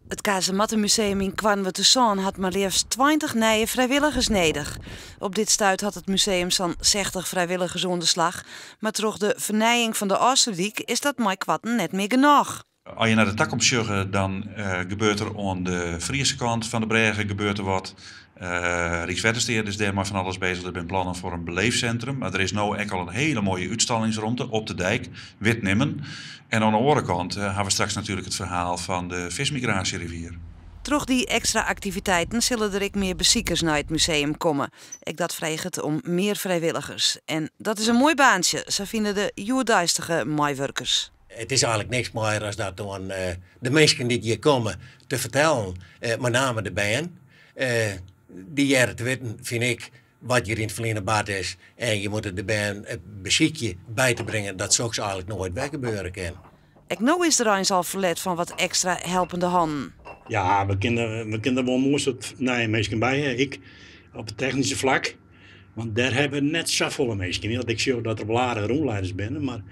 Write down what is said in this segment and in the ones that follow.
It Kazemattemuseum yn Koarnwertersân hat mar leafst 20 nije frijwilligers nedich. Op dit stuit hat it museum sa'n 60 frijwilligers oan de slach, mar troch de fernijing fan de Ofslútdyk is dat meikoarten net mear genôch. As je nei de takomst sjogge, dan gebeurt der oan de Friese kant fan de brêge gebeurt der wat. Rykswettersteat is dêr mei fan alles beuzich. Der binne plannen foar in beleefsintrum, mar der is no ek al in hiele moaie útstallingsromte op de dyk, wit nimmen. En oan de oare kant hawwe we straks natuerlik it ferhaal fan de fismigraasjerivier. Troch dy ekstra aktiviteiten sille der ek mear besikers nei it museum komme. Ek dat freget om mear frijwilligers. En dat is in moai baantsje, sa fine de hjoeddeistige meiwurkers. It is eigenlik niks moaier as dat oan de minsken dy't hjir komme te fertellen, mei name de bern. Dy hearre te witten, fyn ik, wat hjir yn it ferline bard is. En je moatte de bern besykje by te bringen dat soks eigenlik noait wer gebeure kin. Ek no is der eins al ferlet fan wat ekstra helpende hannen. Ja, we kinne, we kinne der wol in moai soad nije minsken by ha, ek op it technyske flak. Want dêr hawwe we net safolle minsken. Want ik sjoch dat der wol aardich rûnleiders binne, mar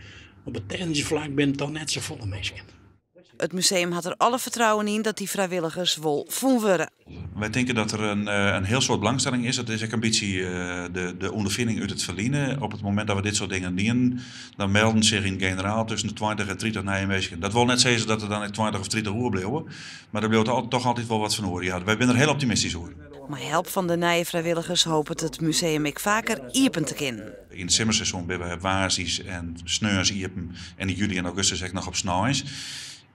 op it technyske flak binne toch net safolle minsken. It museum hat der alle fertrouwen yn dat dy frijwilligers wol fûn wurde. Wy tinke dat der in hiel soad belangstelling is. Dat is ek in bytsje de ûnderfining út it ferline. Op it momint dat we dit soart dingen dienen, dan melden sich yn generaal tusken de 20 en 30 nije minsken. Dat wol net sizze dat der dan ek 20 of 30 oerbliuwe, mar der bliuwt toch altyd wol wat fan oer. Ja, wy binne der hiel optimistysk oer. Mei help fan de nije frijwilligers hopet it museum ek faker iepen te kinnen. Yn it simmerseizoen binne we woansdeis en sneons iepen en yn july en augustus ek noch op sneins.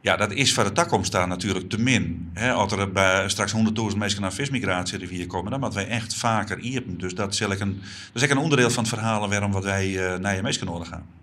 Ja, dat is foar de takomst ta natuerlik te min. As der by straks 100.000 minsken nei fismigraasjerivier komme, dan moatte wy echt faker iepen. Dus dat, sil ek in, dat is ek in ûnderdiel fan it ferhaal wêrom wat wy nije minsken nedich hawwe.